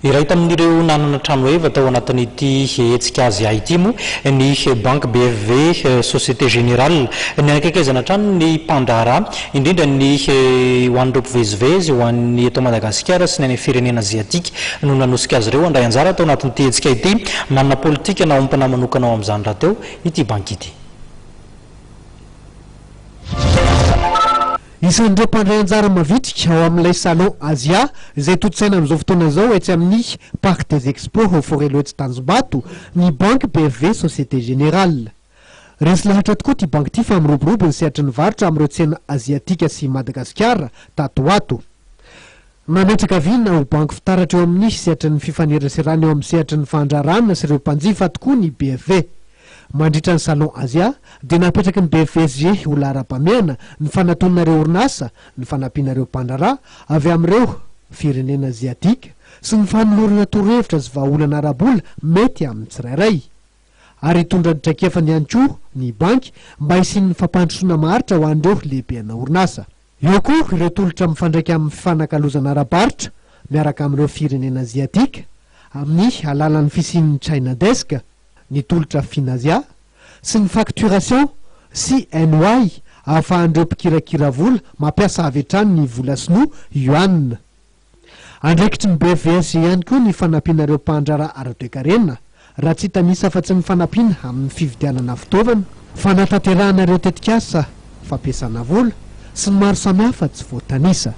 Iray tamin'ireo nanana trano heva tao anatin'ity hetsika Azia ity moa ny banky BFV Société Générale. Nianakaikaizana hatrany ny mpandraharaha, indrindra ny ho an'ireo mpivezivezy ho an'ny eto Madagasikara sy ny any amin'ny firenena aziatika no nanosika azy ireo handray anjara tao anatin'ity hetsika ity. Manana politika naompana manokana ao amin'izany rahateo ity banky ity. Isan'ireo mpandray anjara mavitrika ao amin'ilay Salon Asia izay tontosaina amin'izao fotoana izao etsy amin'ny Parc des Expos ao Forello etsy Tanjombato ny banky BFV Société Générale. Resy lahatra tokoa ity banky ity fa miroborobo ny sehatry ny varotra amin'ireo tsena aziatika sy Madagasikara tato ho ato. Nametraka vina ho banky fitaratra eo amin'ny sehatry ny fifaneraserana eo amin'ny sehatry ny fandraharahana sy ireo mpanjifa tokoa ny BFV. Mandritra ny Salon Asia dia napetraky ny BFVSG ho laharam-pahamehana ny fanatonana ireo orinasa, ny fanampiana ireo mpandraharaha avy amin'ireo firenena aziatika sy ny fanolorana torohevitra sy vahaolana ara-bola mety amin'ny tsirairay. Ary hitondra ny traikefany ihany koa ny banky mba hisian'ny fampandrosoana maharitra ho an'ireo lehibeana orinasa. Eo koa ireo tolotra mifandraika amin'ny fifanakalozana ara-barotra miaraka amin'ireo firenena aziatika amin'ny alalan'ny fisian'ny China Desk, ny tolotra Finasia, sy ny facturation CNY ahafahan'ireo mpikirakira vola mampiasa avy hatrany ny vola sinoa Yuan. Andraikitry ny BFVSG ihany koa ny fanampiana ireo mpandraharaha ara-toekarena, raha tsy hitanisa afa-tsy ny fanampiana amin'ny fividianana fitaovana, fanatanterahana ireo tetikasa fampiasana vola, sy ny maro samihafa tsy voatanisa.